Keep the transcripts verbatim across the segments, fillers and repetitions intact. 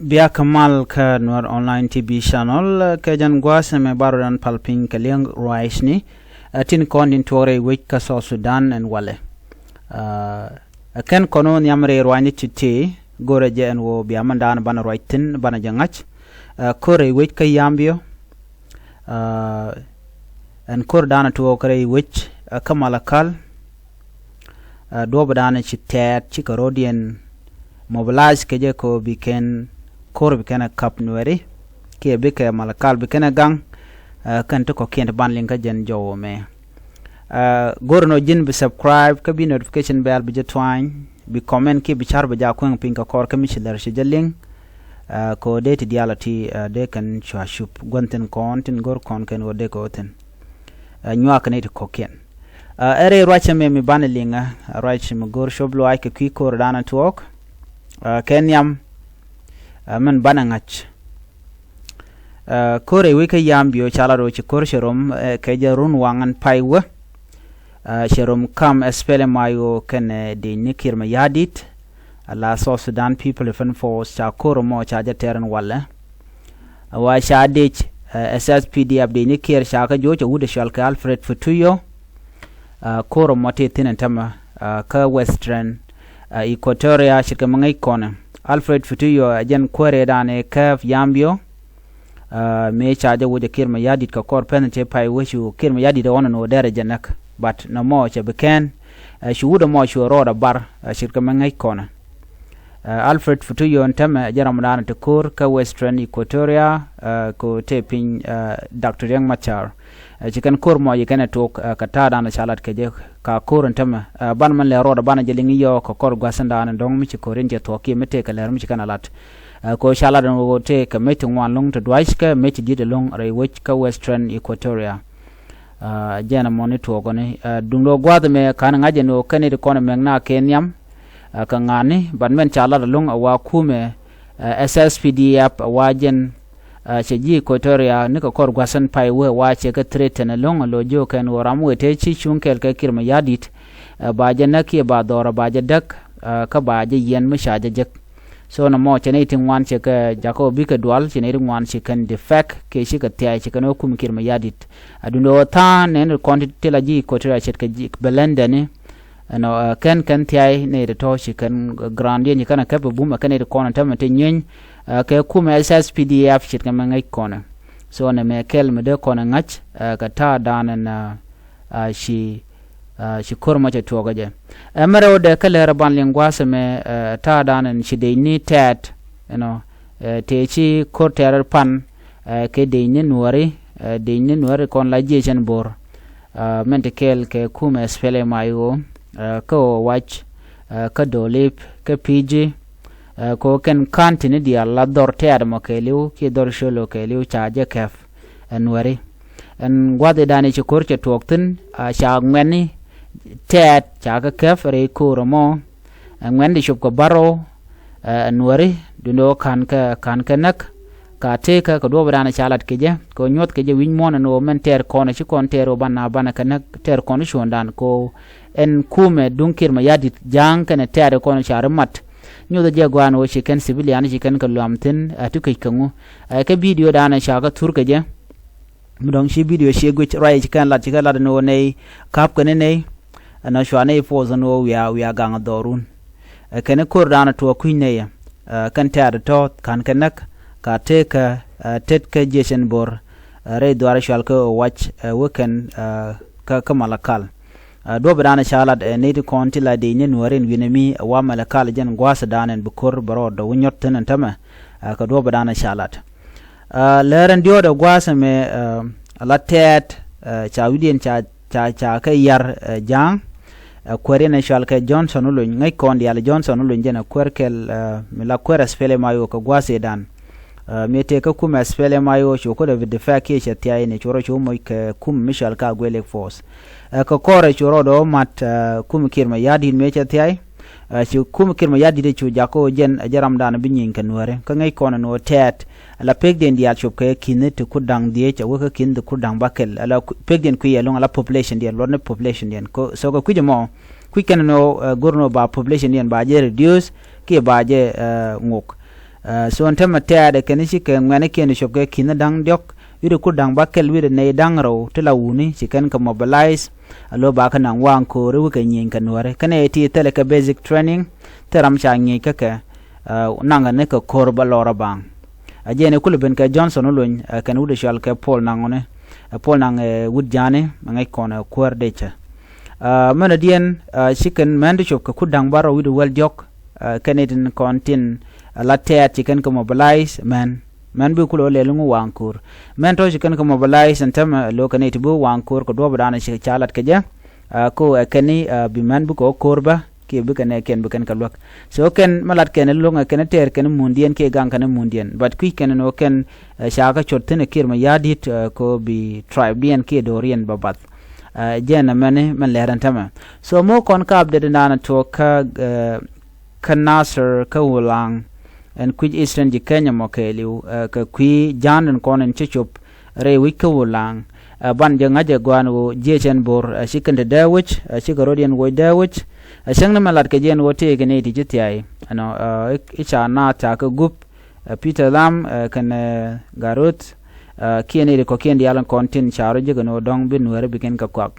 Bia kä mal kä Nuer Online T V channel, ɛ, kɛ jɛn gua̱a̱th ɛmɛ ba rɔ dan pal piny kɛ liɛŋ ruacni, ɛ, tin kɔn tin tuɔɔk rɛy wec kä South Sudan ɛn walɛ. Ɛ, ɛ kɛn kɔn wä nhiam rɛy ruacni ti̱ti̱, go̱rɛ jɛ ɛn wä bia mɛn dan banɛ ruac thi̱n banɛ jɛ ŋa̱c. Ɛ, ko̱r rɛy wec kä Yambio, ɛ, ɛn ko̱r dan tuɔɔk rɛy wec, ɛ, kä Malakal. Ɛ, duɔ̱p dan ci tɛɛt ci kɛ rɔ̱diɛn mobilize kɛ jɛ kɛ bi kɛn ko̱r bi kɛn ɛ kap Nuɛri kiɛ bikɛ Malakal bi kɛn ɛ gaŋ. Ɛ, kɛn ti kɔ̱kiɛn ti ban liŋ kä jɛn jɔw mɛ. Ɛ, go̱r nɔ ji̱n bi subscribe kä bi notification bell bi jɛ twany, bi comment kiɛ bi car bi jɛ kueŋ piny kɛ kɔr kä mi ci lɛr ci jɛ liŋ. Ɛ, kɛ ɣöö dee ti diaal ɔ ti, ɛ, dee kɛn cua cup gua̱n thi̱n kɔn tin go̱r kɔn kɛn ɣöö dee kɛ ɣöö thi̱n. Ɛ, nyuak ni ti kɔ̱kiɛn. Ɛ, ɛ rɛy ruac ɛmɛ mi banɛ liŋ, ɛ, ruac mi go̱r cop luaac kɛ kui̱ ko̱r dan tuɔɔk. Ɛ, kɛ nhiam, ɛ, min banɛ ŋa̱c. Ɛ, ko̱r ɛ wec kä Yambio ca lat ɣöö ci ko̱r cɛ rom, ɛ, kɛ jɛ run waŋ ɛn pay wä. Ɛ, cɛ rom kam SPLM-IO kɛnɛ, ɛ, dec ni Kiir Mayardit, ɛ, la South Sudan People Defense Force ca ko̱r mɔ ca jɛ tɛr ɛn walɛ. Ɛ, wa ca dec, ɛ, SSPDF dec ni Kiir ca kä joc ɛ wut ɛ cɔal kɛ Alfred Futuyo. Ɛ, ko̱r mɔ ti thi̱n ɛn tämɛ, ɛ, kä Western, ɛ, Equatoria ce̱tkɛ mi ŋäc kɔnɛ. Alfred Futuyo ɛ jɛn kuäär ëëdan ɛ kääp Yambio. Ɛ, mëë ca jɛ wec ɛ Kiir Mayardit kɛ kɔr pɛn tëë pay wec cu Kiir Mayardit ɛ ɣɔn ɛn ɣöö dɛrɛ jɛ näk. But nɔmɔ cɛ bi kɛn, ɛ, cu wut ɛmɔ cu rɔɔdɛ bar, ɛ, ce̱tkɛ mi ŋäc kɔnɛ. Ɛ, Alfred Futuyo ɛn tämɛ ɛ jɛn ramdan ti ko̱r kä Western Equatoria, ɛ, kɛ ɣöö tëë piny, ɛ, Doctor Riek Machar. Ɛ, ci kɛn ko̱r mɔ ci kɛn ɛ tuɔɔk, ɛ, kɛ ta̱a̱dan ca lat kɛ jɛ ka ko̱r ɛn tämɛ. Ɛ, ban mɛn lɛ rɔɔdɛ banɛ jɛ liŋ i̱ yɔɔ kɛ kɔr gua̱th ɛn dan dɔ̱ŋ mi ci ko̱r in cɛ thuɔ̱k kiɛ mi tëëkɛ lɛr mi ci kɛn ɛ lat. Ɛ, kɛ ɣöö ca lat ɛn ɣöö tëëkɛ mec ti ŋuan lo̱ŋ ti dua̱c kɛ mec ti di̱t ɛlɔ̱ŋ rɛy wec kä Western Equatoria. Ɛ, jɛn ɛmɔ ni tuɔɔkɔni. Ɛ, duundɛ gua̱a̱th ɛmɛ ka̱n ŋa̱c ɛn ɣöö kɛn i̱ ti kɔn ɛmɛk na kɛ nhiam. Ɛ, kɛ ŋa̱ni, but mɛn ca lat ɛlɔ̱ŋ ɛ wa kumɛ, ɛ, SSPDF ɛ wa jɛn, ɛ, cɛ ji̱ Equatoria ni kɛ kɔr gua̱th ɛn pay wee wa cɛ kɛ threaten ɛlɔ̱ŋ ɛ lo̱c jiök kɛn ɣöö ram wëë tëë ci cuŋ kɛɛl kɛ Kiir Mayardit, ɛ, ba jɛ näk kiɛ ba dhɔr ɛ ba jɛ däk, ɛ, kä ba jɛ yiɛn mi ca jɛ jek. So nɔmɔ cɛ nɛy ti ŋuan cɛ kɛ jakä ɣöö bikɛ dual, cɛ nɛy ti ŋuan ci kɛn defect kiɛ ci kɛ thia̱a̱c ci kɛn ɣöö kum Kiir Mayardit. Ɛ, duundɛ ɣöö tha̱a̱ŋ nɛn ti kɔn ti la ji̱ Equatoria ce̱tkɛ ji̱ bɛ ländɛni. Ɛnɔ, ɛ, kɛn kɛn thiay nɛy ti tɔ̱ ci kɛn ground diɛn ci kɛn ɛ kɛp ɛ bum ɛ kɛn nɛy ti kɔn ɛ tämɛ ti nyueny, ɛ, kɛ kumɛ SSPDF ce̱tkɛ mɛ ŋäc kɔnɛ. So nɛmɛ kɛl mi dee kɔn ɛ ŋa̱c, ɛ, kɛ ta̱a̱ da̱a̱n ɛn, ɛ, ɛ, ci, ɛ, ci ko̱r mɔ cɛ tuɔɔk ɛ jɛ. Ɛ, mɛrɛ wä dee kä lɛr ɛ ban liŋ gua̱a̱th ɛmɛ, ɛ, ta̱a̱ da̱a̱n ɛn ci dec ni tɛɛt, you know, ɛ, tëë ci ko̱r tɛɛr pan, ɛ, kɛ dec ni Nuääri, ɛ, dec ni Nuääri kɔn la jiɛc ɛn bo̱r. Ɛ, mɛn ti kɛɛl kɛ kumɛ SPLM-IO, ɛ, kä Ɣɔwac, ɛ, kä Dɔlip, kä Pi̱ji̱, ɛ, kɛ ɣöö kɛn ka̱n tini diaal la dhɔr tɛ̈t ɛmɔ kɛɛliw kiɛ dhɔr colo kɛɛliw ca jɛ kɛp ɛ Nuääri. Ɛn gua̱thidan i̱ ci ko̱r cɛ tuɔɔk thi̱n, ɛ, ca ŋuɛ̈tni tɛ̈t ca kɛ kɛp rɛy ko̱r ɛmɔ. Ɛ ŋuɛ̈tni cop kɛ bärɔw, ɛ, Nuääri, duundɛ ɣöö ka̱n kɛ, ka̱n kɛ näk, ka tëëkä kɛ duɔ̱ɔ̱pdan ca lat kɛ jɛ, kɛ ɣöö nyuɔ̱th kɛ jɛ wi̱c muɔ̱ɔ̱n ɛn ɣöö mɛn tɛɛr kɔn ci kɔn tɛɛr ɣöö banɛ, banɛ kɛ näk tɛɛr kɔn cuɔ̱ɔ̱ŋdan kɛ ɣöö ɛn kumɛ duŋ Kiir Mayardit ja̱a̱ŋ kɛnɛ tɛɛr kɔn ca ri mat. Nyuɔ̱th jɛ gɔaa ɛn ɣöö ci kɛn civilian ci kɛn kɛ luam thi̱n, ɛ, ti kec kɛ ŋu. Ɛ, kɛ videodan ca kɛ thur kɛ jɛ. Mi dɔ̱ŋ ci video ci guic ruac ci kɛn lat, ci kɛn lat ɛn ɣöö nɛy ka̱p kɛn nɛy. Ɛn ɣöö cua nɛy force ɛn ɣöö wiaa, wiaa gaŋ dhɔrun. Ɛ, kɛn ko̱rdan tuɔɔk kui̱ny nɛy, ɛ, kɛn tɛ̈t tɔ̱ ka̱n kɛ näk, ka tëëkä, ɛ, tet kä jiɛc ɛn bo̱r, ɛ, rɛy dhuaar cual kä Ɣɔwac, ɛ, wä kɛn, ɛ, kä, kä Malakal. Ɛ, duɔ̱ɔ̱pdan ca lat, ɛ, nɛy ti kɔn ti la dec ni Nuääri ɛn wi̱nɛ mi, ɛ, wa Malakal jɛn gua̱a̱thdan ɛn bi ko̱r bɛ rɔɔdɛ wä nyɔt thi̱n ɛn tämɛ, ɛ, kɛ duɔ̱ɔ̱pdan ca lat. Ɛ, lɛr ɛn diɔ̱ɔ̱dɛ gua̱a̱th ɛmɛ, ɛ, la tɛɛt, ɛ, ca wi̱cdiɛn ca, ca, ca kɛ yar, ɛ, ja̱a̱ŋ, ɛ, kuäär in ɛ cɔal kɛ Johnson Olony, ŋäc kɔn diaal Johnson Olony jɛn ɛ kuäär kɛl, ɛ, mi la kuäär SPLM-IO kɛ gua̱a̱th ëëdan. Ɛ, mi tëë kä kum SPLM-IO cu kodɛ bi defect kiɛ cɛ thia̱a̱c ni cu rɔ cu moc kɛ kum mi cɔal kɛ Agwelek Force. Ɛ, kɛ kɔrɛ cu rɔ dɔ̱ mat, ɛ, kum Kiir Mayardit mëë cɛ thia̱a̱c. Ɛ, ci kum Kiir Mayardit cu jakä ɣöö jɛn, ɛ, jɛ ramdan bi nyieny kɛ Nuääri. Kä ŋäc kɔn ɛn ɣöö tɛɛt, ɛ, la pekdiɛn diaal cop kɛ ki̱n ti kur da̱ŋ dhieec, ɛ, wä kä ki̱n ti kur da̱ŋ bäkɛl. Ɛ, la ku-, pekdiɛn kui̱ ɛlɔ̱ŋ, ɛ, la population diɛn, luɔt ni population diɛn. Kɛ, so kɛ kui̱c ɛmɔ, kui̱c kɛn ɛn ɣöö, ɛ, go̱r ɛn ɣöö ba population diɛn ba jɛ reduce, kiɛ ba jɛ, ɛ, ŋok. Ɛ, so ɛn täämɛ tɛ̈dɛ kɛn cikɛ ŋuɛ̈nikiɛn cop kɛ ki̱n da̱ŋ diɔ̱k wi̱cdɛ kur da̱ŋ bäkɛl wi̱cdɛ nɛy da̱ŋ rɛw ti la wuni ci kɛn kɛ mobilize. A lo̱ ba kɛ naŋ waŋ ko̱o̱ri wekɛ nyieny kɛ Nuääri kɛnɛ ti thilɛ kɛ basic training. Thil ram ca nyieny kä kɛ, ɛ, naŋ ni kɛ ko̱r bä lɔrä baŋ. Ɛ jɛn i̱ kulɛ ben kɛ Johnson Oluny, ɛ, kɛn wut i̱ cɔal kɛ Paul Naŋɔni, ɛ, Paul Naŋ, ɛ, wut Ja̱a̱ni mɛ ŋäc kɔn ɛ kuäär dee cɛ. Ɛ, mɛn ɛ diɛn, ɛ, ci kɛn mɛn ti cop kɛ kur da̱ŋ bärɔw wi̱cdɛ wäl diɔ̱k, ɛ, kɛn i̱ tin kɔn tin, ɛ, la tɛɛt ci kɛn kɛ mobilize mɛn. Mɛn bi kulɛ wä lɛl ŋu waŋ ko̱o̱r. Mɛn tɔ̱ ci kɛn kɛ mobilize ɛn täämɛ, ɛ, lo̱ kɛn i̱ ti bi waŋ ko̱o̱r kɛ duɔ̱ɔ̱p dan ci ca lat kɛ jɛ. Ɛ, ko ɛ kɛn i̱, ɛ, bi mɛn bi kɛ wä ko̱o̱r bä kiɛ bi kɛn ɛ kɛn bi kɛn kɛ luäk. So kɛn mɛ lat kɛn i̱ lo̱ŋ ɛ kɛn i̱ tɛɛr kɛn i̱ mundiɛn kiɛ gaŋ kɛn i̱ mundiɛn. But kui̱c kɛn ɛn ɣöö kɛn, ɛ, ca kɛ cot thi̱n ɛ Kiir Mayardit, ɛ, ko bi tribe diɛn kiɛ do̱riɛn bä bath. Ɛ, jɛn ɛmɛni mɛn lɛr ɛn täämɛ. So mo̱o̱ kɔn ka update dan tuɔɔk kä, ɛ, kä Nasir kä Wulaŋ. Ɛn kui̱c Eastern ji̱ Kenya mɔ kɛɛliw, ɛ, kɛ kui̱ ja̱a̱n in kɔn in ci cop rɛy wi̱c kä Wulaŋ. Ɛ, ban jɛ ŋa̱c ɛ gua̱a̱n ɣöö jiɛc ɛn bo̱r, ɛ, ci kɛn te dee wi̱c, ɛ, cikɛ rɔ̱diɛn woc dee wi̱c. Ɛ, cäŋ ni mɛ lat kɛ jɛ ɛn ɣöö tëëkɛ nɛy ti ci thia̱a̱y ɛnɔ, ɛ, i̱ ca naath ca kɛ gup, ɛ, Peter Lam, ɛ, kɛnɛ Garoth, ɛ, kiɛn i̱ ri kɔ̱kiɛn diaal in kɔn tin ca rɔ ji̱ kɛn ɣöö dɔ̱ŋ bi Nuääri bi kɛn kɛ kuak.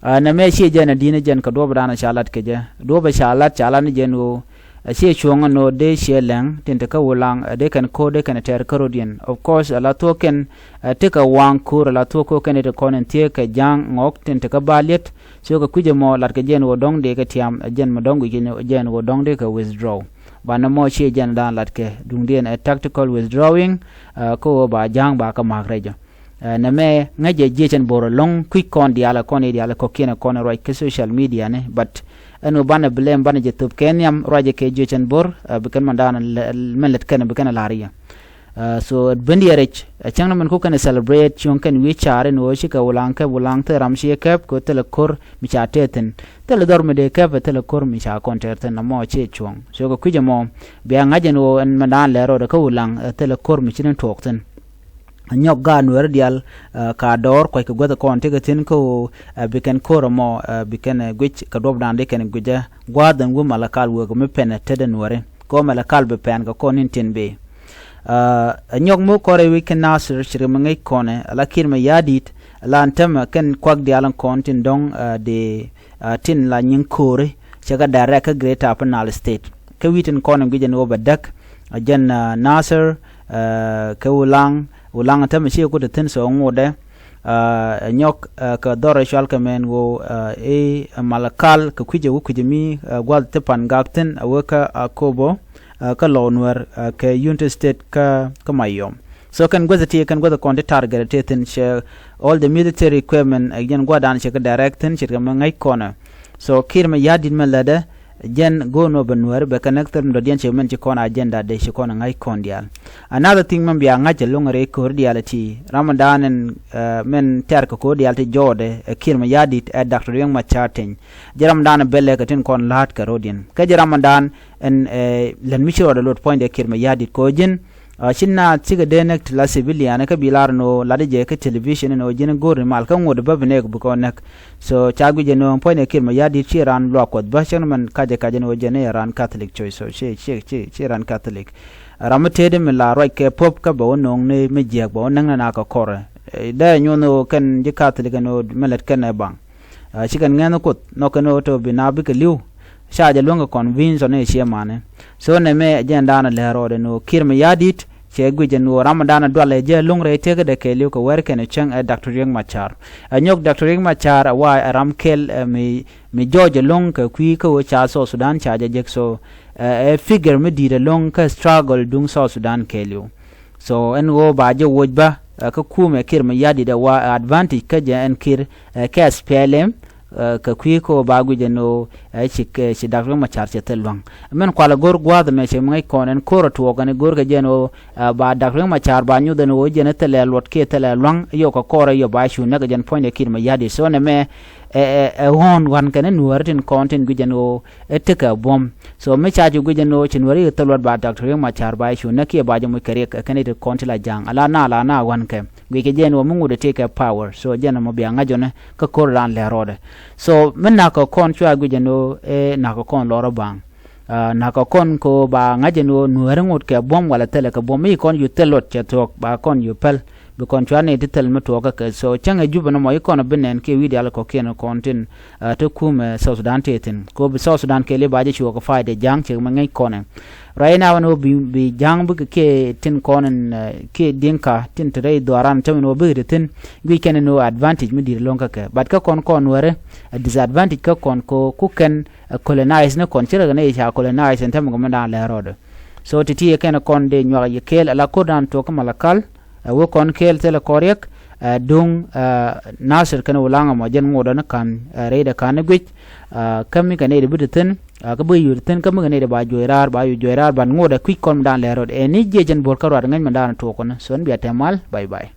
Ɛ, nɛmɛ ciɛ jɛn ɛ di̱n ɛ jɛn kɛ duɔ̱ɔ̱p dan ca lat kɛ jɛ. Duɔ̱ɔ̱p ɛ ca lat ca lat ni jɛn ɣöö, ɛ, ciɛ cuɔ̱ŋ ɛn ɣöö dee ciɛ lɛŋ tin te kä Wulaŋ, ɛ, dee kɛn ko̱r dee kɛn tɛɛr kä rɔ̱diɛn. Of course, ɛ, la thuɔ̱k kɛn, ɛ, tekɛ waŋ ko̱r, ɛ, la thuɔ̱k ko̱r kɛn i̱ te kɔn in thiee kɛ ja̱a̱ŋ ŋɔk tin te kä ba liet. So kɛ kui̱c ɛmɔ lat kɛ jɛn ɣöö dɔ̱ŋ dee kɛ tiam, ɛ, jɛn mɛ dɔ̱ŋ guic jɛn ɣöö dɔ̱ŋ dee kɛ withdraw. Banɛ mɔ ciɛ jɛn dan lat kɛ duŋdiɛn ɛ tactical withdrawing, ɛ, kä ɣöö ba ja̱a̱ŋ ba kɛ ma̱a̱k rɛc ɔ. Ɛ, nɛmɛ ŋäcɛ jiɛc ɛn bo̱r ɛlɔ̱ŋ kui̱c kɔn diaal ɛ kɔn i̱ diaal ɛ kɔ̱kiɛn ɛ kɔn ɛ ruac kä social media ni, but ɛn ɣöö banɛ blame banɛ jɛ thöp kɛ nhiam ruacɛ kɛ jiɛc ɛn bo̱r, ɛ, bi kɛn mɛn dan lɛ-, mɛn lät kɛn bi kɛn ɛ la̱r yɛ. Ɛ, so ben diɛ rɛc, ɛ, cäŋ ni mɛn ku kɛn ɛ celebrate cuɔ̱ŋ kɛn wi̱i̱ ca̱r ɛn ɣöö cikɛ Wulaŋ kɛp, Wulaŋ thil ram ciɛ kɛp kɛ thilɛ ko̱r mi ca tɛth thi̱n. Thilɛ dhɔr mi dee kɛp, ɛ, thilɛ ko̱r mi ca kɔn tɛr thi̱n, ɛmɔ ciɛ cuɔ̱ŋ. So kɛ kui̱c ɛmɔ bia ŋa̱c ɛn ɣöö ɛn mɛn dan lɛ rɔɔdɛ kä Wulaŋ, ɛ, thilɛ ko̱r mi ci ni tuɔɔk thi̱n. Nyɔk gaat Nuääri diaal, ɛ, ka dɔɔr kua̱ckɛ guäth kɔn tekɛ thi̱n kä ɣöö, ɛ, bi kɛn ko̱r ɛmɔ, ɛ, bi kɛn, ɛ, guic kɛ duɔ̱p dan dee kɛn guic ɛ gua̱a̱th ɛn wä Malakal wëë kɛ mi pɛn ɛ tetdɛ Nuääri. Kɛ ɣöö Malakal bi pɛn kɛ kɔn in tin bëë. Ɛ, ɛ nyɔk mi kɔrɛ wi̱c kɛ Nasir ci ri mi ŋäc kɔnɛ, ɛ, la Kiir Mayardit, ɛ, la ɛn täämɛ kɛn kuak diaal in kɔn tin dɔ̱ŋ, ɛ, dee, ɛ, tin la nyiŋ ko̱ri cɛ kɛ direct kä Greater Upper Nile State. Kä wi̱i̱ tin kɔn in guic ɛn ɣöö bɛ däk, ɛ, jɛn, ɛ, Nasir, ɛ, kɛ Wulaŋ, Wulaŋ täämɛ ci kut thi̱n so ŋotdɛ. Ɛ, nyɔk, ɛ, kɛ dhɔr ɛ cual kɛ mɛn ɣöö, ɛ, i̱ Malakal kɛ kui̱cɛ wä kui̱cɛ mi, ɛ, gua̱th ti pan gak thi̱n, ɛ, wä kä Akobo, ɛ, kä Lɔw Nuɛr, ɛ, kɛ Unity State kä, kä Mayom. So kɛn guäth ti kɛn guäth kɔn ti target ti thi̱n cɛ all the military equipment, ɛ, jɛn gua̱dan cɛ kɛ direct thi̱n cɛ kɛ mɛ ŋäc kɔnɛ. So Kiir Mayardit mɛ lätdɛ, jɛn go̱o̱r nɔ bɛ Nuääri bɛ kɛ näk thil mi dɔ̱diɛn cɛ mɛn ci kɔn agenda dee ci kɔn ŋa̱c kɔn diaal. Another thing mɛn bia ŋa̱c ɛlɔ̱ŋ rɛy ko̱r diaal ti ramdan ɛn, ɛ, mɛn tɛ̈r kɛ ko̱r diaal ti jɔɔdɛ, ɛ, Kiir Mayardit, ɛ, Doctor Riek Machar Teny. Jɛ ramdan bɛlɛ kɛ tin kɔn la̱a̱t kɛ rɔ̱diɛn. Kä jɛ ramdan ɛn, ɛ, lät mi ci rɔɔdɛ lot puɔ̱nydɛ Kiir Mayardit kɛ ɣöö ji̱n, ɛ, ci naath cikɛ dee näk ti la civilian kä bi lar ɛn ɣöö latdä jɛ kä television ɛn ɣöö ji̱n go̱o̱r ni mal kä ŋot bä bi nɛɛk bi kɔn näk. So ca guic ɛn ɣöö puɔ̱nydɛ Kiir Mayardit ci raan luak Kuɔth bä cäŋ ni mɛn kacɛ kac ɛn ɣöö jɛn i̱ raan Catholic church, so ci, ci, ci, ci raan Catholic. Ram mi tëëdɛ mi la ruac kɛ Pope kä bɛ wä no̱o̱ŋ ni mi jiääk bɛ wä näk ni na kɛ kɔrɛ. Ɛ, dee nyuɔ̱n ɣöö kɛn ji̱ Catholic ɛn ɣöö mi lät kɛn ɛ baŋ. Ɛ, ci kɛn ŋɛn Kuoth nhɔk kɛn ɣöö tɔ bi na bikɛ li̱w. Ca jɛ luäŋ kɛ convention i̱ ciɛ mani. So nɛmɛ jɛn daanɔ lɛr rɔɔdɛ ni ɣöö Kiir Mayardit cɛ guic ɛn ɣöö ramdan dualɛ jɛ luŋ rɛy tëkädɛ kɛɛliw kɛ wɛr kɛn cäŋ ɛ Doctor Riek Machar. Ɛ nyɔk Doctor Riek Machar ɛ wa ɛ ram kɛl, ɛ, mi, mi jɔɔc ɛlɔ̱ŋ kɛ kui̱ kä ɣöö ca South Sudan ca jɛ jek. So, ɛ, ɛ figure mi di̱i̱t ɛlɔ̱ŋ kä struggle duŋ South Sudan kɛɛliw. So ɛn ɣöö ba jɛ woc bä, ɛ, kä kumɛ Kiir Mayardit ɛ wa advantage kä jɛ ɛn Kiir, ɛ, kɛ S P L M, ɛ, kɛ kui̱ kä ɣöö ba guic ɛn ɣöö, ɛ, ci, ɛ, ci Doctor Riek Machar cɛ thil lua̱ŋ. Mɛn kualɛ go̱r gua̱a̱th ɛmɛ cɛ mi ŋäc kɔn ɛn ko̱r ɛ tuɔɔk ɛn go̱r kɛ jɛ ɛn ɣöö, ɛ, ba Doctor Riek Machar ba nyuth ɛn ɣöö jɛn ɛ thilɛ luɔt kiɛ thilɛ lua̱ŋ yɔk kɛ kɔrɛ yɔ ba cu näk ɛ jɛn puɔ̱nydɛ Kiir Mayardit. So nɛmɛ, ɛ, ɛ, ɛ ɣɔ̱ɔ̱n ɣɔ̱a̱n kɛn ɛ Nuääri tin kɔn tin guic ɛn ɣöö ɛ tekɛ buɔ̱m. So mi ca cu guic ɛn ɣöö ci Nuääri kɛ thil luɔt ba Doctor Riek Machar ba cu näk kiɛ ba jɛ muc kɛ Riek ɛ kɛn i̱ ti kɔn ti la ja̱a̱ŋ. Ala na, ala na ɣɔ̱a̱n kɛ. Guic kɛ jɛ ɛn ɣöö mi ŋut ɛ tekɛ power. So jɛn ɛmɔ bia ŋa̱c ɔnɛ kä ko̱r raan lɛr rɔɔdɛ. So mi na̱k kɛ kɔn cua guic ɛn ɣöö ɛ na̱k kɛ kɔn lɔr ɔ baŋ. Nakä kɔn ko ba ŋa̱c ɛn ɣöö Nuääri ŋot kɛ buɔ̱m walɛ thilɛ kɛ buɔ̱m, mi kɔn yu thil luɔt cɛ thuɔ̱k ba kɔn yu päl, bi kɔn cua nɛy ti thil mi tuɔɔk kä kɛ. So cäŋ ɛ Jubɛ nɔmɔ i̱ kɔn bi nɛn kiɛ wi̱i̱ diaal kɔ̱kiɛn kɔn tin te kumɛ South Sudan tëë thi̱n, ko bi South Sudan kɛɛliw ba jɛ cuɔɔk kɛ fa̱a̱cdɛ Ja̱a̱ŋ cɛ mɛ ŋäc kɔn ɛ. Ruac inɛ ɣän ɣöö bi Ja̱a̱ŋ bikɛ kiɛ tin kɔn in kiɛ Diŋka tin te rɛy dhuaaran cäm in ɣöö bikɛ te thi̱n, guic kɛn in ɣöö advantage mi di̱i̱t lo̱ŋ kä kɛ, but kä kɔn kɔn Nuääri ɛ disadvantage kä kɔn ko ku kɛn ɛ colonize ni kɔn ci rɛ kɛ ni ca colonize in tämɛ kɛ mi da̱a̱n lɛr rɔɔdɛ. So ti ti yɛ kɛn kɔn dee nyuak yɛ kɛɛl ala ko̱r da̱a̱n tuɔk kä Malakal, ɛ wek kɔn kɛɛl thilɛ kɔn riɛk, ɛ duŋ, ɛ Nasir kɛn Ulaŋ ɛmɔ jɛn ŋotdä ni ka̱n, ɛ rɛydɛ ka̱n ni guic, ɛ kä mi kɛ nɛy dee bi ti thi̱n, ɛ kä bi yut thi̱n kä mi kɛ nɛy dee ba juɔc raar ba yut juɔc raar, but ŋotdɛ kui̱c kɔn mi da̱a̱n lɛr rɔɔdɛ ɛ ni jiɛc jɛn bo̱r kä ruat ŋäc mi da̱a̱n tuɔk kɔn. So ni bia tɛm mal, bye bye.